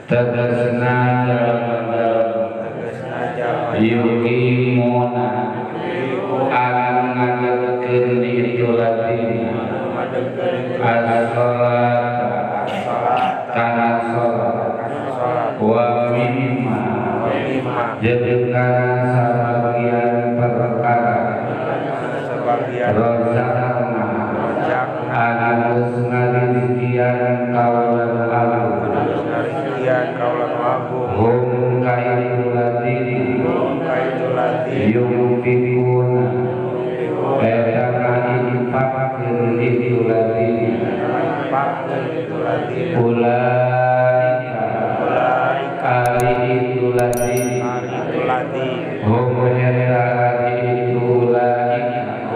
Tegasna jalma yuqimuna anu ngadegkeun itu ladina as-salata kana salat wa mimma jeung kana sabagian perkara rozakna anu geus ngarizkian kaula nu agung hum ka itu ladina yunfikuna eta ngainfakkeun itu ladina ulaika ari itu ladina hum eta ari itu ulaika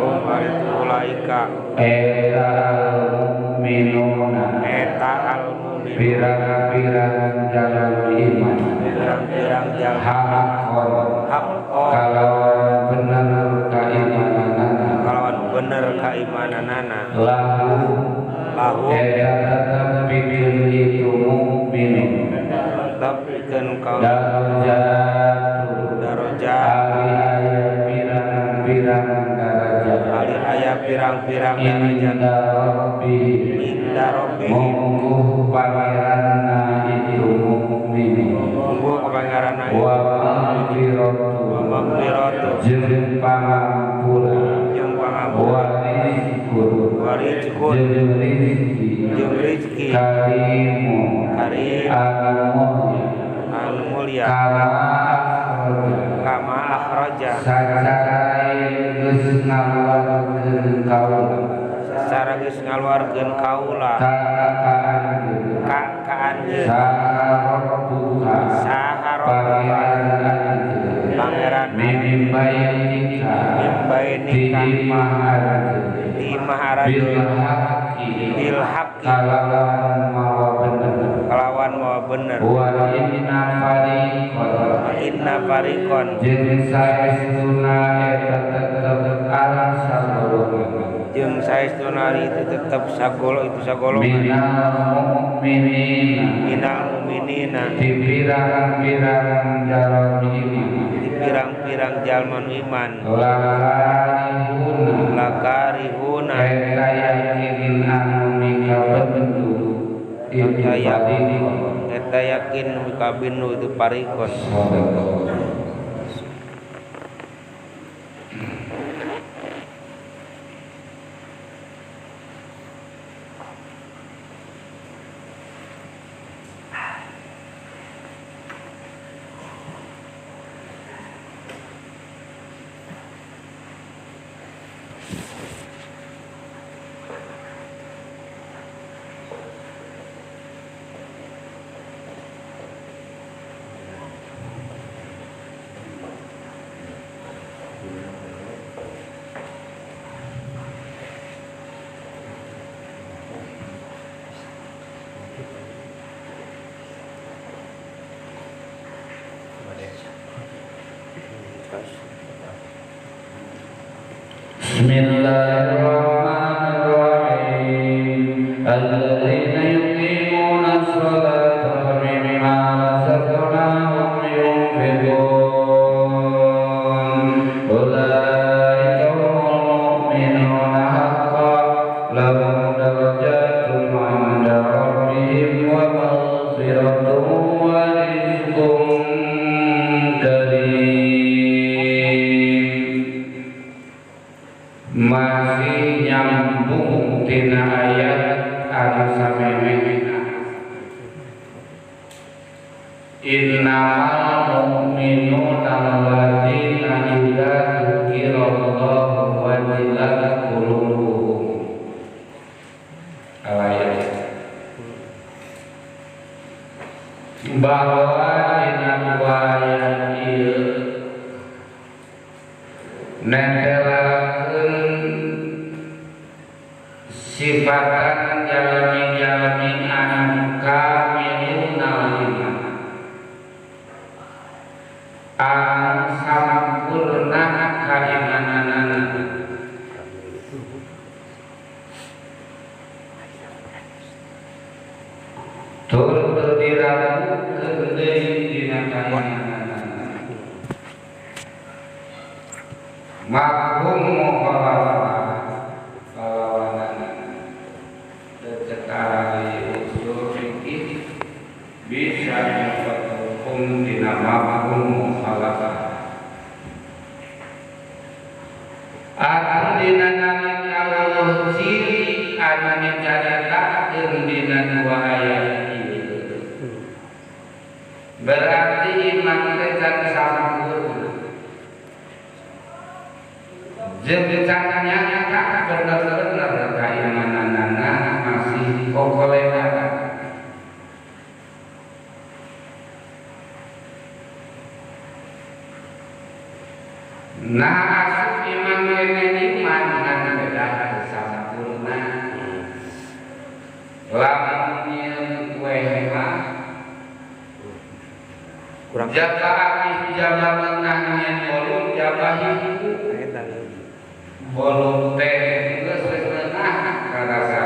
eta al-mu'minuna pirang-pirang jalan iman haqqon kalawan bener kaimananana lahu eta tetep pikeun itu mukminin tetep pikeun darajat ari aya pirang-pirang darajat ari aya pirang-pirang darajat inda rabbi mungguh pangeranna itu mukminin mungguh pangeranna wa maghfiratu jeung pangampura wa rizqun jeung rezeki karimu anu mulia kama akhraja sacara geus ngaluarkeun kaula sacara geus ngaluarkeun kaula ka ka anjeun saha rabbuka pangeran mim bainika di imah anjeun bil haqqi kalawan mawa bener kalawan mawa bener wa inna fariqon inna fariqon jeung saestuna eta tetep ala sagolongan jeung saestuna itu tetep sagolo itu sagolongan minal mu'minina di pirang-pirang jalma iman di pirang-pirang jalma nu iman lakarihuna lakarihuna eta yakin anu mikabendu itu fariqon eta yakin mikabindu itu fariqon. Bismillahirrahmanirrahim. Alladzina yuqimuna sholata wa mimma razaqnahum yunfiqun. Ulaika humul mu'minuna haqqan lahum darajatun 'inda rabbihim wa maghfiratun wa rizqun karim. Masih nyambung tina ayat anu samemehna. Innamal mu'minuna alladzina idza dzukirallahu wajilat qulubuhum. Ayat bahwa dina dua ayat ieu nentelakeun sifatan jalmi-jalmi anu kamiluna iman anu sampurna kaimananana. Tur teu diragukeun deui dina kaimananana. Mafhum mukhalafah kalawanana teu usul fikih bisa nyokot hukum dina mafhum mukhalafah. Atau dina nalika leuweuh ciri anu dicaritakeun dina dua ayat ieu. Berarti iman teh can sampurna. Jeung can nyata bener-bener kaimananana masih kokoleran. Nah asup iman kene iman ngan beda sampurna. Lamun nyieun kue mah kurang jaba abis jaba menang nyieun bolu jaba hiku. Bolu teh geus geus meunah karasa.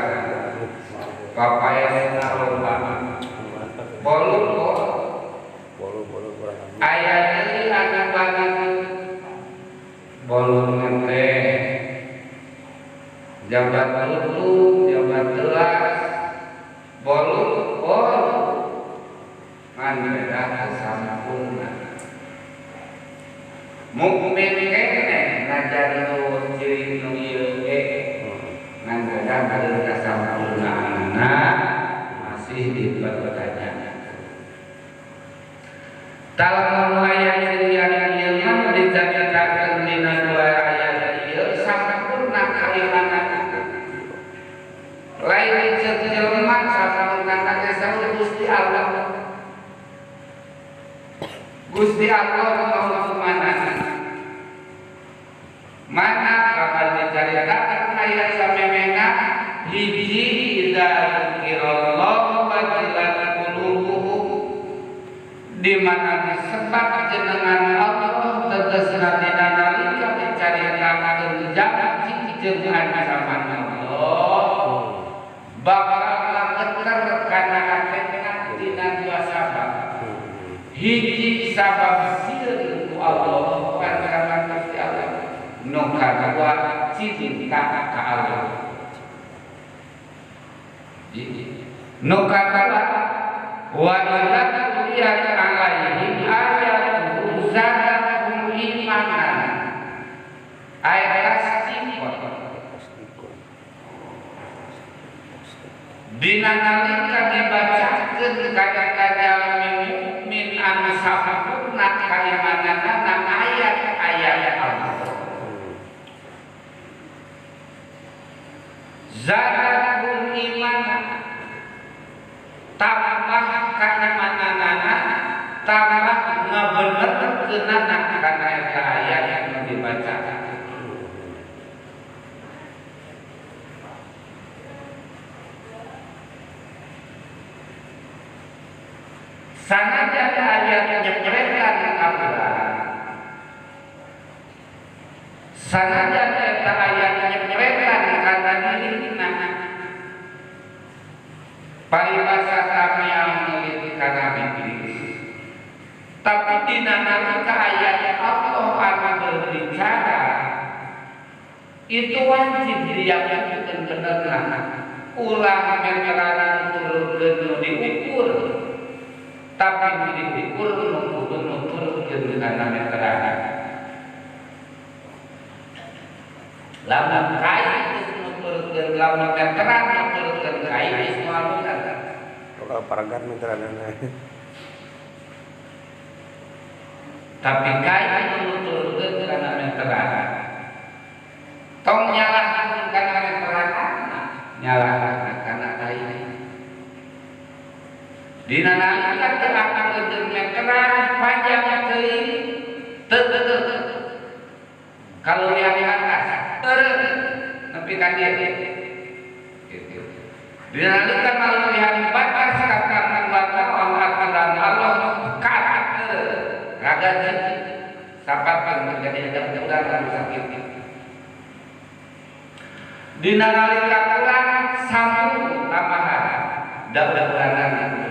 Papaesna loba. Bolu kok bolu kurang. Aya deui anu banget bolu teh jabat tutup, jabat telas, bolu bolu ngan beda sampurna. Mukmin keneh najan nu ciri nu ieu ge ngan beda kasampurnaanna masih dipertanyakan. Talamun aya ciri anu ieu mah dicaritakeun dina dua ayat ieu sampurna kaimanan. Lain ceuk jelema sampurna teh saur Gusti Allah. Gusti Allah ngahukumanana. Mana bakal dicaritakeun ayat samemehna hiji idza dzukirallahu wajilat qulubuhum, di mana disebat jenengan Allah tegasna dina nalika dicaritakeun janji jeung ancaman Allah bakal geter kana hatena dina dua sabab. Hiji sabab sieun ku Allah ancaman Gusti Allah, nu kadua cinta ka Allah. Nu kadua wa idza tuliyat alaihim ayatuhu zadatuhum imanan. Ayat tasdiqon. Dina nalika dibacakeun ka jalmi mukmin anu sampurna kaimananana ayat-ayat Allah. Zadatuhum imanan, tambah kaimananana, tambah ngabenerkeunana kana eta ayat anu dibacakeun. Sanajan ayat nyepretan Al-Qur'an, sanajan eta ayat nyepretan kana dirina, paribasa kami meuli kana iblis. Tapi dina nalika ayat Allah anu berbicara itu wajib diyakinkeun benerna. Ulah meteran turunkeun nu diukur, tapi nu diukur nu kudu nuturkeun kana meteran. Lamun kai geus nuturkeun, lamun meteran nuturkeun kai geus moal bener. Kalau paragan meteranana. Tapi kai nuturkeun kana meteran. Tong nyalahkeun kana meteran, nyalahkeun kana kai. Dina nalika teu akang jeung meteran panjang teuing teu teu kalau lihat di atas eureun nepi ka dieu. Dina nalika maluwihan batas kata aturan Allah kat raga sapatkeun menjadi ada urang sakit. Dina nalika kurang sambung tambahan da uranan.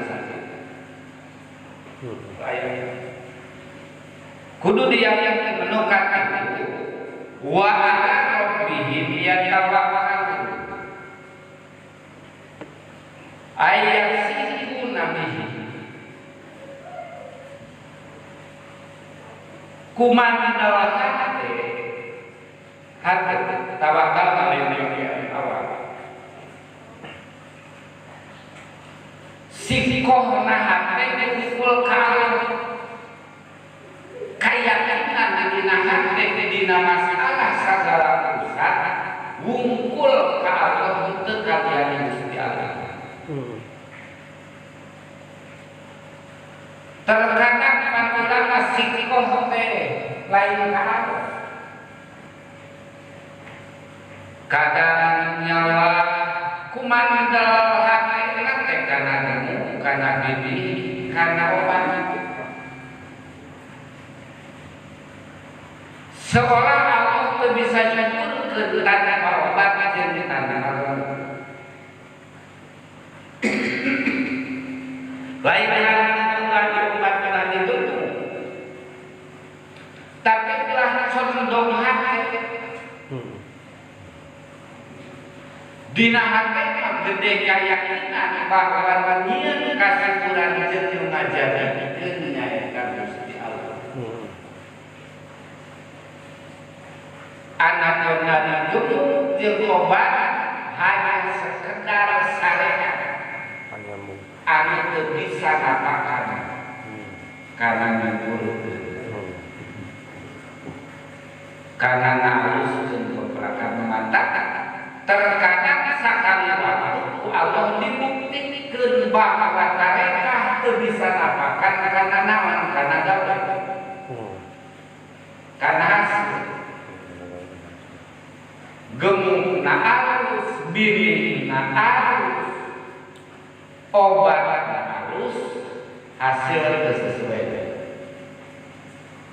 Kudu diyakinkan menukan itu wa ala rabbihim yatawakkalun ayasiku nabihi kumandal hate hate tawakal awal sikohna hate kumpul ka keyakinan dina hate dina masalah segala urusan wungkul ka Allah henteu kalian Gusti Allah. Terkadang panulama sikoh teh lain ka Allah. Kadang nyawa kumandal hate teh kana nemu kana bibi kana obat. Seolah Allah teu bisa nyukurkeun tanpa obat jeung tanpa lain ulah diobat ulah ditutup tapi ulah condong hate dina hate mah gede keyakinan bahwa nyieun kasyukuran jeung ngajadikeun nyaeta Gusti Allah. Anak dulu jeung obat hanya sekedar syariat anu teu bisa ngapakan karena nyukurkeun karena ngaluskeun koprakan mantap. Terkadang sakali waktu Allah dibuktikeun bahwa tarekah teu bisa ngapakan karena naon karena gawe karena hasil gemuk na alus, binih na alus, obat na alus, hasil sesuai.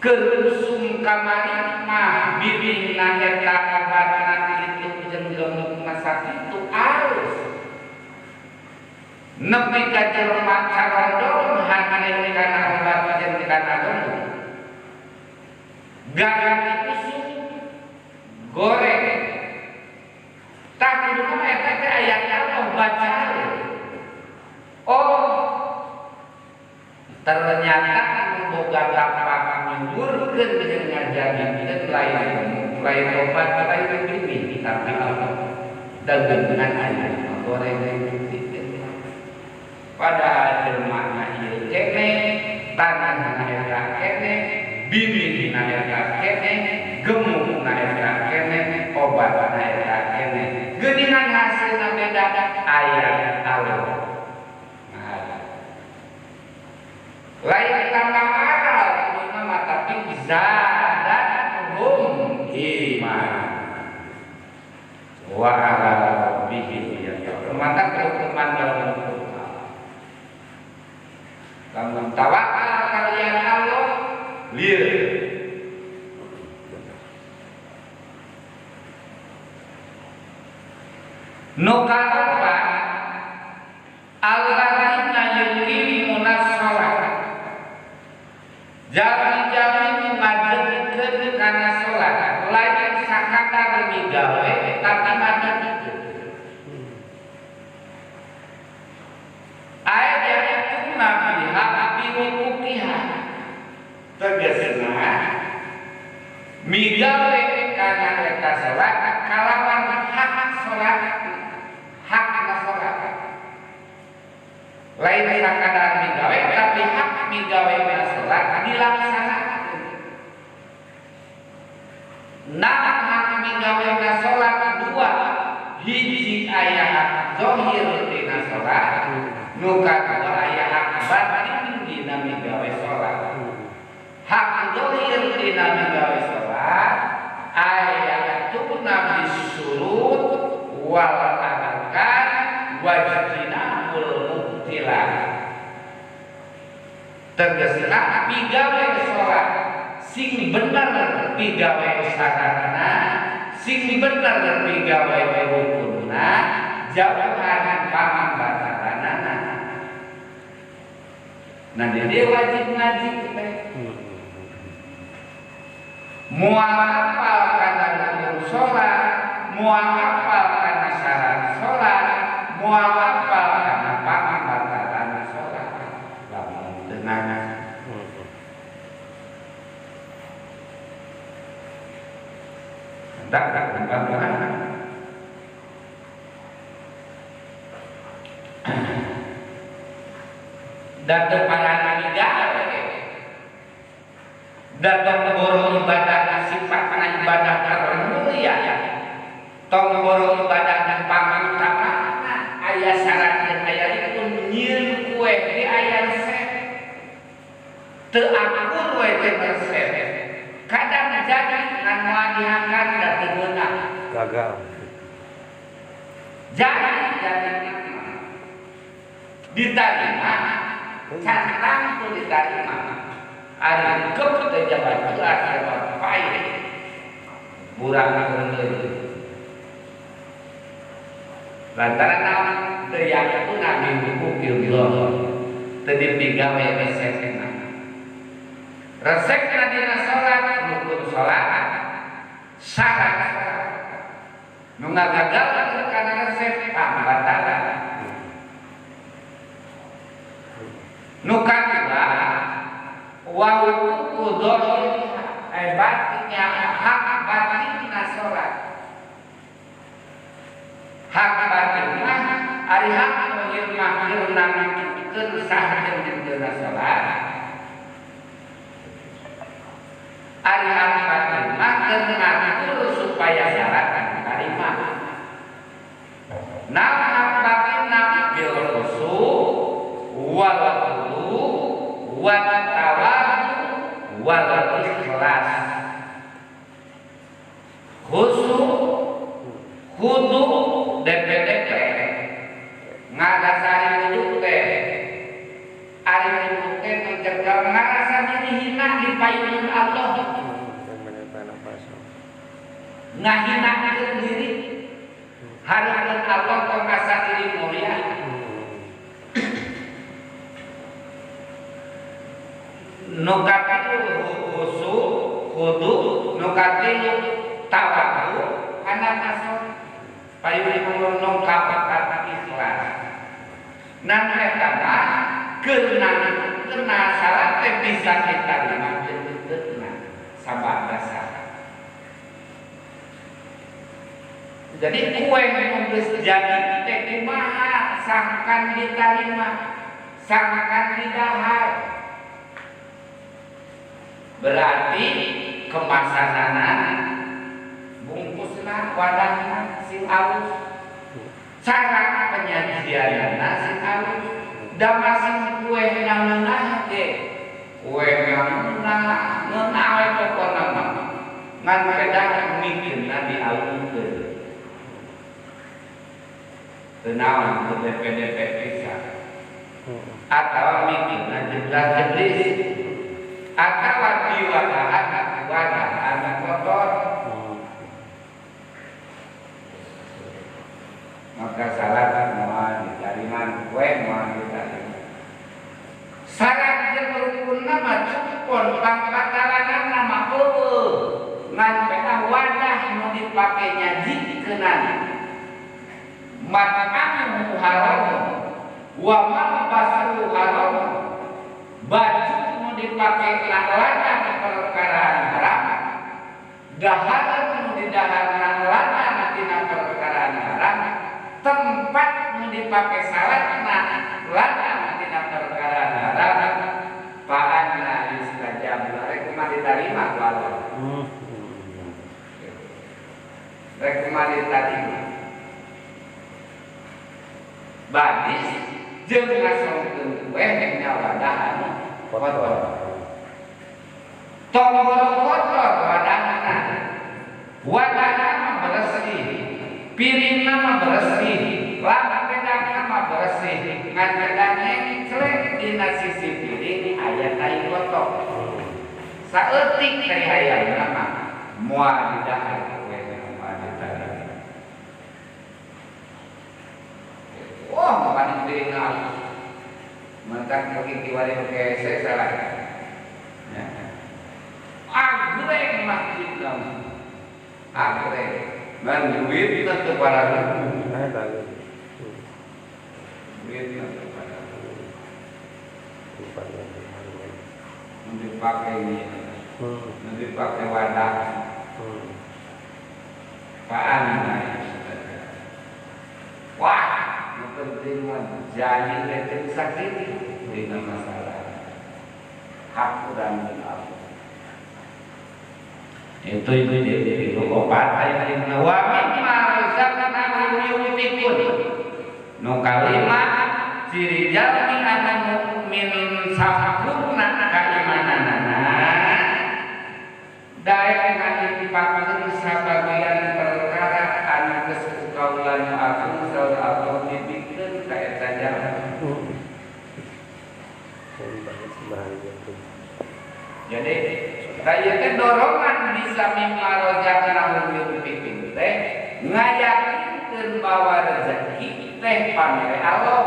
Kerusum kamari mah binih na eta obat na kitu jeung gemuk na sakitu alus. Nepi ka jelema carondong hate kana obat jeung kana gemuk. Gagang usum goreng. Tak kudu eta teh aya Allah baca. Oh, ternyata anu boga tapak nyuburkeun jeung ngajadikeun lain lain obat lain bibit tapi Allah dageungan aya goreng bukti. Padahal jelema ieu kene, tanahna eta kene, bibitna eta kene, gemukna eta kene, obatna eta kene. Geuningan hasilna beda aya Allah. Lain tambah akal kuduna mah tapi zadatuhum iman wa ala rabbihim yatawakkalun. Maka keutamaan dalam lamun tawakal kalian Allah lieur. Nu kaopat alladzina yuqimuna shalat. Jalmi-jalmi madegkeun kana salat, lain sakadar migawe tapi madegkeun. Ayat itu nabiha bihuquqiha. Tegasna migawe kana eta salat kalawan hak salat, hakna salat. Lain sakadar migawe tapi hak migawe salat dilaksanakan. Nah, hak migawe salat dua, hiji aya hak zahir dina salat, nu kadua aya hak batin dina migawe salat. Hak zahir dina migawe salat aya tuna bisyurut wal arkan wajtinabul mubtilah. Tegasna pigawe salat sing bener pigawe syaratna, sing bener pigawe rukunna, jauhan pambatalanana. Nah dia wajib ngaji teh. Moal apal kana rukun salat, moal apal kana syarat salat, moal apal kana pangambatalan salat. Lamun teu ngaji. Tak datang para nabi datang boro ibadah sifat kana ibadah termulia tong boro ibadah dan pangutama aya syarat dan aya rukun nyieun kue di aya resep teu akur we teh resep kadang jadi ngan moal dihakan da teu meunang gagal jadi diterima cantang tu diterima ari kep teh jabat gelas jabat pae burang deui lantaran naon teu yakuna bi hukukillah teu dipigawe resepna resepna dina salat rukun salat syarat nu ngagagal kana resep pambatalan. Nu kadua wa huququ dhahiriha ai batinnya hak batinna salat. Hak batin mah ari hak zahir mah keur nangtukeun sah jeung dina salat. Ari hak batin mah keur ngatur supaya salat diterima. Nah hak batinna bil khusu' wal wudu wal tawadu wal ikhlas. Khusu khudu DPDP ngadasari wudu teh ari wudu teh menjaga ngarasa diri hina di payungan Allah ngahinakeun diri hareupeun Allah tong asa diri mulia. Nu katilu khusu khudu nu katilu tawadu anak asal payung nu kaopat ikhlas. Nan eta mah keur kena salat teh bisa diterima jeung henteu sabab dasar. Jadi kue nu geus jadi teh kumaha sangkan diterima sangkan didahar. Berarti kemasanana bungkusna wadahna sing alus cara penyajianna sing alus da masing kue ngeunah ge kue ngeunah ngeunah we pokona mah ngan pedah mikirna dialungkeun teu naon teu DPDP pisan atawa mikirna jeblas-jeblis atawa diwadahan wadah anak kotor. Maka salat moal diterima kue moal diterima. Syarat jeung rukunna mah cukupon pangpatalanana mah eueuh ngan pedah wadah nu dipake nyajikeunana mat'amuhu haram wa malbasuhu haram baju nu dipake ladang perkara haram dahareun nu didaharna ladang tina perkara haram tempat nu dipake salatna ladang tina perkara haram fa anna yustajab rek kumaha diterima ku Allah rek kumaha diterima badis jeung ngasongkeun kue nya wadah anu kotor. Tong kotor wadahna. Wadahna mah bersih, piringna mah bersih, lampedanna mah bersih, ngan pedah ngenclek dina sisi piring aya tai kotor. Saeutik tai hayamna mah moal didahar kue moal diterima. Wah, makan piring alus. Mentang pergi kiwari ke salah. Ya. Agreng masjid dong. Agreng. Dan duit tentu para duit tentu para dipakai ini, dipakai wadah. Apaan? Wah, penting mah jadi leteng sakit dina masalah hak urang jeung Allah. Itu itu opat aya wa mimma razaqnahum yunfiqun. Nu kalima ciri jalmi anu mukmin sampurna kaimananana daek nganyimpakeun sabagian perkara anu geus kaula nu agung saur Allah dibikeun ka eta jalma. Jadi taya teh dorongan bisa mimma razaqnahum yunfiqun teh ngayakinkeun bahwa rezeki teh pamere Allah.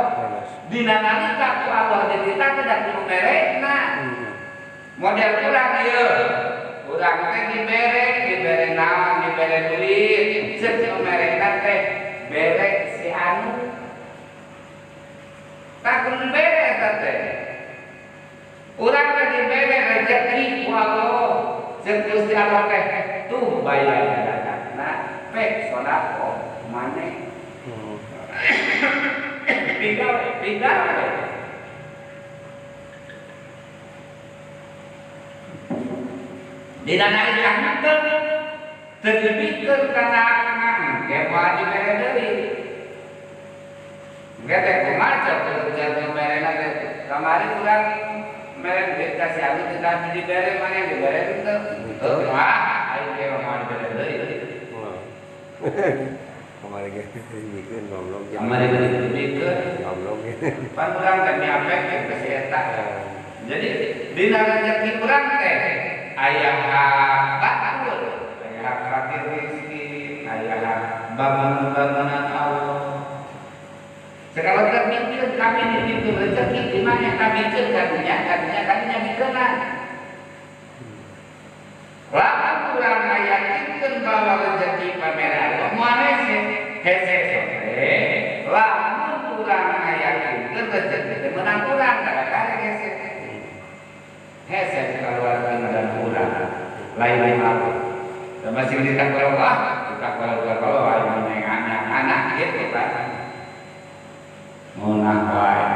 Dina nalika ku Allah dititah da kudu merekna. Model urang ieu. Urang teh dibere naon, dibere duit, ceuk nu merekna teh bere si anu. Tah kudu bere eta teh. Urang teh dibere rezeki ku Allah. Ceuk Gusti Allah teh tuh bayaranna pek sedekah maneh. Pigawe. Dina nalika henteu teu dibikeun kana engke moal dibere deui. Engke teh kumaha cek teu merena teh kamari urang mere duit ka si Agus teu dibere maneh dibere henteu. Heuh wah aing ge moal dibere deui. Kamari ge dibikeun goblok. Kamari ge dibikeun goblok. Pan urang teh miapek ke si eta. Jadi dina rezeki urang teh aya hak batur, aya hak fakir miskin, aya hak bangun-bangunan Allah. Sekali terpikir kami dipikir rezeki di mana kami bikeun kadunya, kadunya kadunya bikeunna. Lamun urang ngayakinkeun bahwa rezeki pamere Allah moal hese, hese sore. Lamun urang ngayakinkeun rezeki teh meunang urang kada hese. Hese keluarga dan urang lain-lain Allah. Dan masih ditakwa Allah, ditakwa Allah aing anak gitu kan. Munah wae.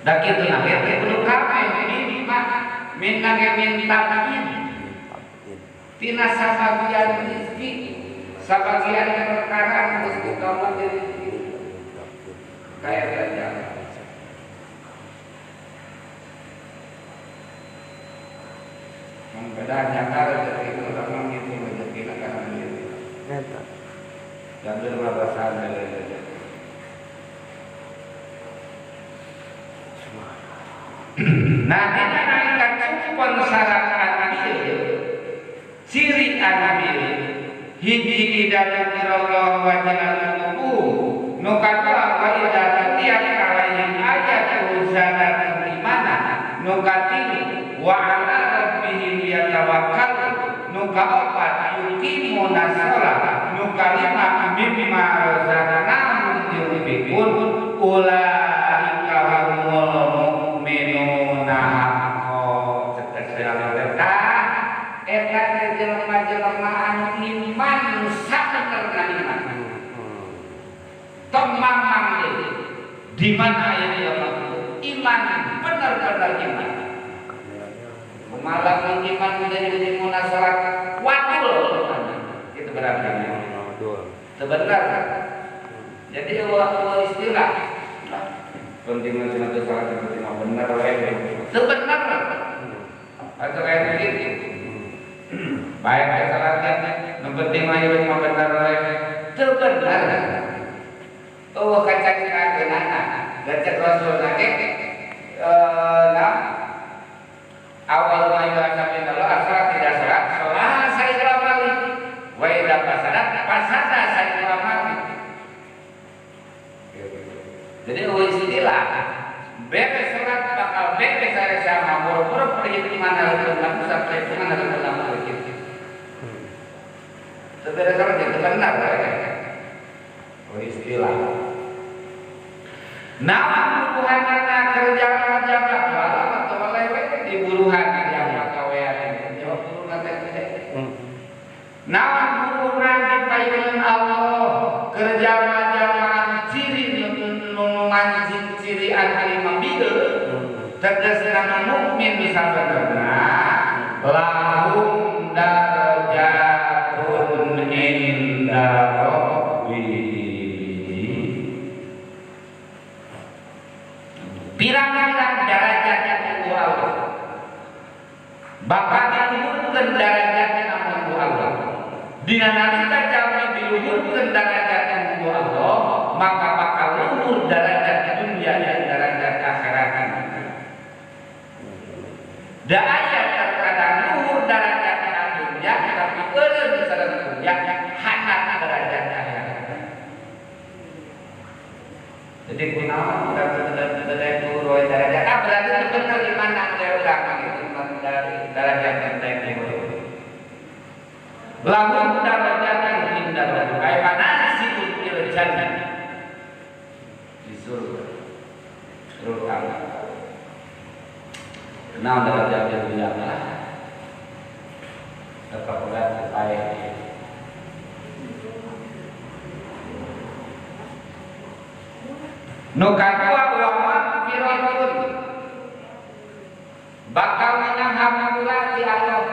Da kitu nah kitu kudu kabeh mimma minna ge minta tina sabagian rezeki, sabagian perkara geus utama rezeki. Kaya saja. Beda nyata rezeki itu orang gitu rezeki karena duit. Eta. Jangan berbahasan rezeki. Nah, dina nalika cukupon syarat anu ieu, ciri anu ieu, hiji idza dzikirallah wa jalat qulubuhum, nu kadua wa idza tuliyat alaihim ayatu zadatuhum imana, nu katilu wa ala rabbihim yatawakkalun, nu kaopat yuqimuna shalah, nu kalima mimma razaqnahum yunfiqun, ulaika humul mu'minuna haqqan. Ceuk Allah teh eta teh jelema-jelema anu iman sabenerna iman. Tong mamang deui. Di mana aya jelema iman bener-bener iman. Kumaha iman dari munasarat wadul itu berarti sebenarnya. Jadi eueuh istilah penting mah teu salah penting mah bener we. Teu bener. Atau kayak gitu. Baik teh salah teh nu penting mah ieu mah bener we. Teu bener. Eueuh kacaritakeunana. Da cek Rasulna ge nah awal ma yuhasabu Allah asal tidak salat salat sayyidul amali wa idza fasadat fasada sayyidul amali. Jadi istilah dasar itu benar ya. Istilah. Nah, buruhanana kerja jama atau oleh di buruhan jama kawean jawab buruhna teh gede. Nah, buruhna dipayungan Allah kerja jama ciri nu mancing ciri anu mabieu tegasna mukmin sabenerna lahum darajatun inda rabbihim. Pirang-pirang darajatnya ku Allah. Bakal diluhurkeun darajatnya ku Allah. Dina nalika jalmi diluhurkeun darajatnya ku Allah, maka bakal luhur darajat dunia dan darajat akhirat. Da aya terkadang luhur darajat dunia tapi eureun sareng dunia hanat darajat akhirat. Jadi kunaon darajat luhur darajat ah berarti itu bener iman anu urang gitu dari darajat teh luhur. Lahum darajatan inda rabbika ay manazilun fil jannah di surga terutama. Nah, darajat dunia lah tetap ulah supaya nu kadua wa magfiratun bakal menang hampura di Allah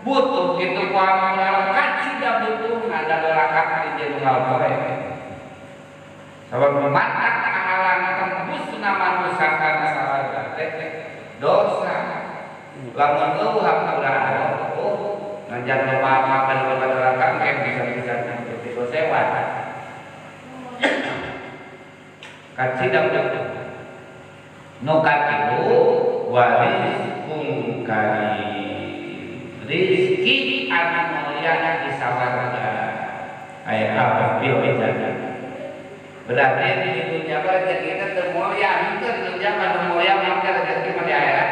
butuh kitu ku hampura kacida butuh ngadaloraka di jeung poe sabab matak ahalang tembusna manusia kana sawarga teh dosa lamun eueuh hampura Allah oh nganjan loba makan loba neraka engke bisa-bisa seperti dosewan kacida nu katilu warizqun karim rizki anu mulia di sawarga aya apa fil jannah berarti di dunia mah rezeki teh teu mulia henteu di dunia mah nu mulia mah rezeki mah di akhirat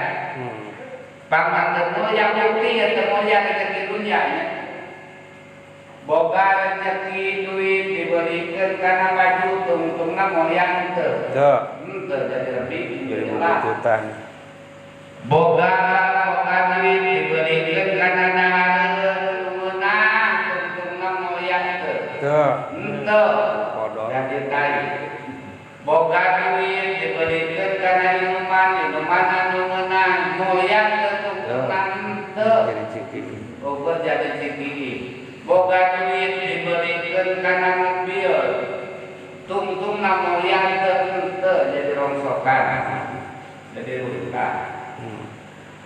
pangkat teu mulia bukti ya teu mulia rezeki dunia boga rezeki duit dibelikeun kana baju tungtungna mulia henteu teu henteu jadi lebih jadi bututan boga boga duit dibelikeun kana dahareun nu meunang tungtungna mulia henteu teu henteu jadi tai boga duit dibelikeun kana minuman minuman anu meunang mulia teu tungtungna henteu jadi ciki ukur jadi ciki boga duit dibelikeun kana mobil tungtungna mulia teu henteu jadi rongsokan jadi rusak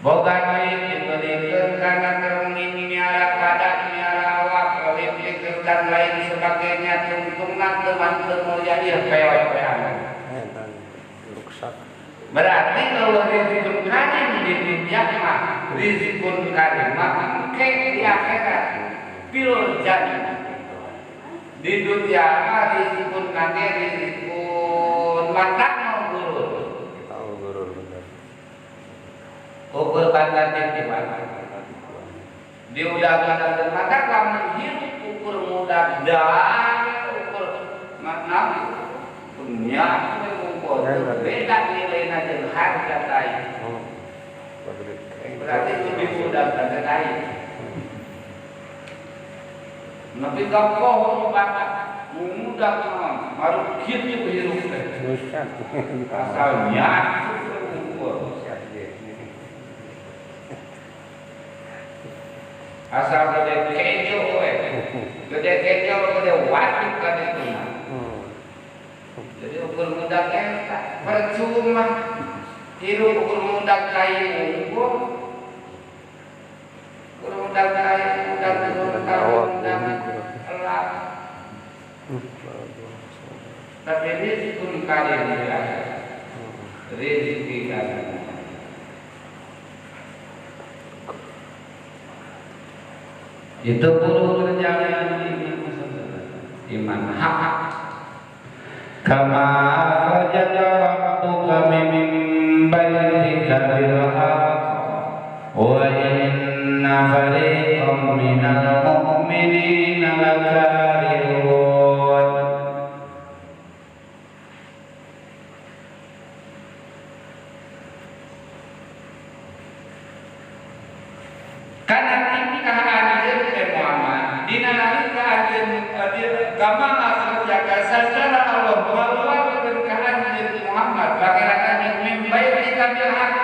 boga duit dibelikeun kana kerengin miara badan miara awak politik dan lain sebagainya tungtungna teu manteu mulia ieu pewe-pewean rusak berarti kalau rizkun karim di dunia mah rizkun karim mah engke di akhirat fil jannah di dunia mah rizkun kane rizkun matak gurur gurur bener ukur bandan titipan di udah-udah mata lamun hirup ukur muda dan ukur makna dunia ukur beda nilainya jeung harga tai berarti lebih mudah harga tai tapi kapoh bapak muda mah baru kitu hirup teh asalnya ukur asal gede kejo we gede kejo gede watik kan itu jadi ukur muda eta percuma hirup ukur muda kai unggul ukur muda kai muda muda elak tapi rizkun karim ya rezeki karim itu perlu terjaga iman hak kama akhrajaka rabbuka min baitika bil haqq wa inna fariqan fariqam minal mu'minina lakarihun. Kana tingkah anjeun teh Muhammad dina nalika anjeun gampang akhirnya sacara Allah ngaluarkeun ka anjeun Muhammad pangeran anjeun mimbai bil haq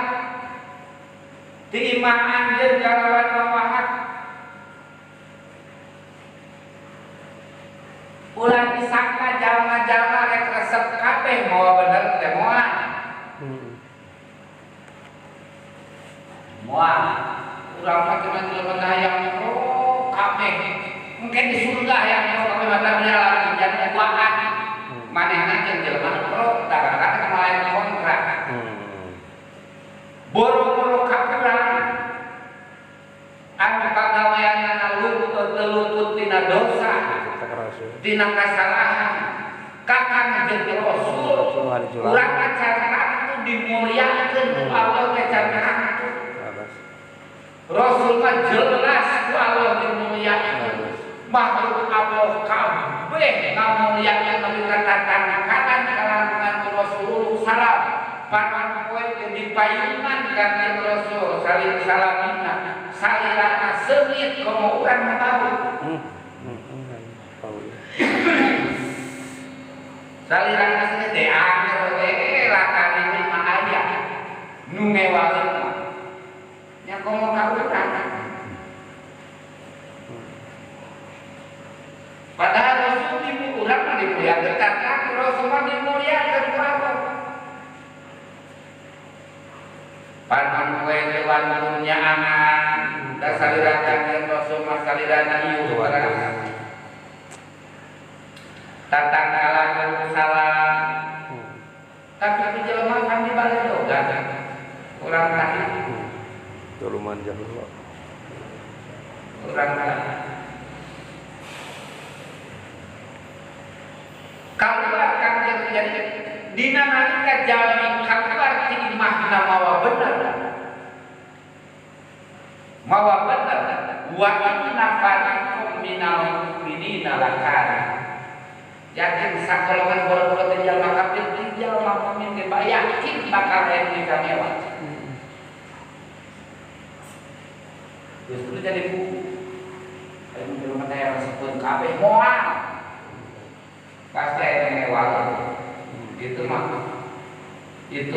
ti imah anjeun kalawan mawa hak. Ulah disangka jalma-jalma rek resep kabeh mawa bener teh moal. Moal. Urang mah cenah jelema hayang oh kabeh. Mungkin di surga hayang pro kabeh mata jalan jadi duaan. Manehna jeung jelema pro tah kadang-kadang lain kontra. Boro-boro ka urang anu pagaweanana luput teu luput tina dosa, tina kasalahan. Kakang jeung Rasul urang acara itu dimuliakeun ku Allah teh cara. Rasul mah jelas ku Allah dimuliakeun. Makhluk Allah kabeh ngamuliakeun tapi katatangkalan kalangan Rasulullah salam. Paman poe teh dipayungan kanjeng Rasul saling salamina salirana seungit komo urang mah tahu. Salirana seungit teh anger we lakani mah aya nu ngewaleun mah. Nya komo ka urang. Padahal Rasul urang mah dimuliakeun karena Rasul mah dimuliakeun ku Allah. Panon kowe teh wantun nyaangan da salirana kanjeng Rasul mah salirana ieu urang. Tatangkalan salah. Tapi ku jelema kan dibaledogan. Urang tah Tuluman jahula. Urang tah. Kaluar kanjeng jadi dina nalika jalmi kaluar ti imahna mawa bener. Mawa bener wa inna fariqam minal mu'minina lakar. Yakin sakolongan boro-boro teh jalma kafir teh jalma mukmin teh yakin bakal aya di kamewa. Justru jadi buku. Ayo jelema teh resepkeun kabeh moal. Pasti aya ngewal. Itu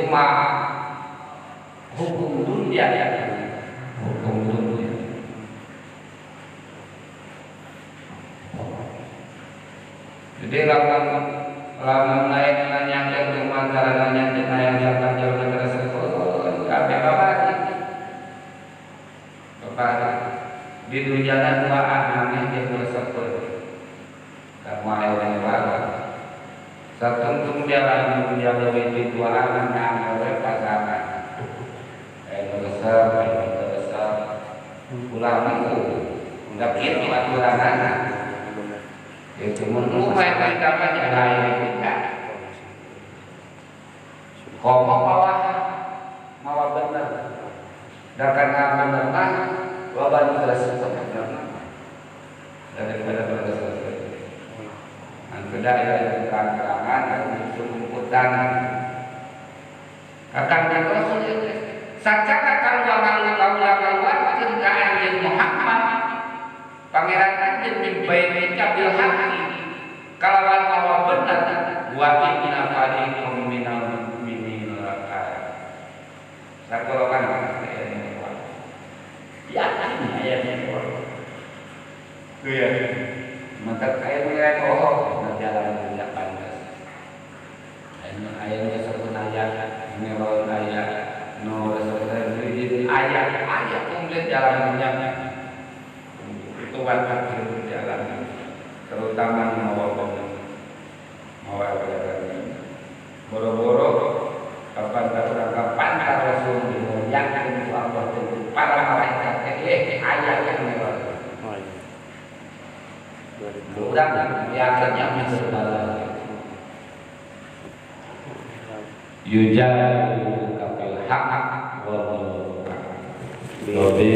mah hukum dunia ya. Hukum dunia. Jadi lamun lain nanyakeun kumaha cara nanyakeun hayang jalma jalma resepkeun kabeh babari. Babari. Di dunia duaan maneh jeung resepkeun. Kamu aya ngewal. Satungtung jalan dunia leuwih di duaan nang we pasangan. Aya resep, aya resep. Ulah mah da kitu aturanana. Itu mun main kapan lain kita. Komo mawa mawa bener. Da kana bener mah loba nu resep bener. Daripada bener. Beda ya terang-terangan sumputan kakang Rasul sacara kaluar-kaluar ka anjeun Muhammad pangeran anjeun mimbaika bil haqqi kalawan mawa bener wa inna fariqam minal mu'minina lakar. Sagolongan yakin aya itu ya. Mantap kaya mengira oh jalan tidak pantas. Ayahnya sebut ayah, ngebawa ayah, no jadi ayah, ayah komplit jalan dunia. Itu warna jalan, terutama mawa bener, mawa jalan. Boro-boro kapan kapan Rasul dimuliakan ku Allah tentu para malaikat ayah yang ngebawa. Urang yakinnya segala yujadu kafil haq wa bi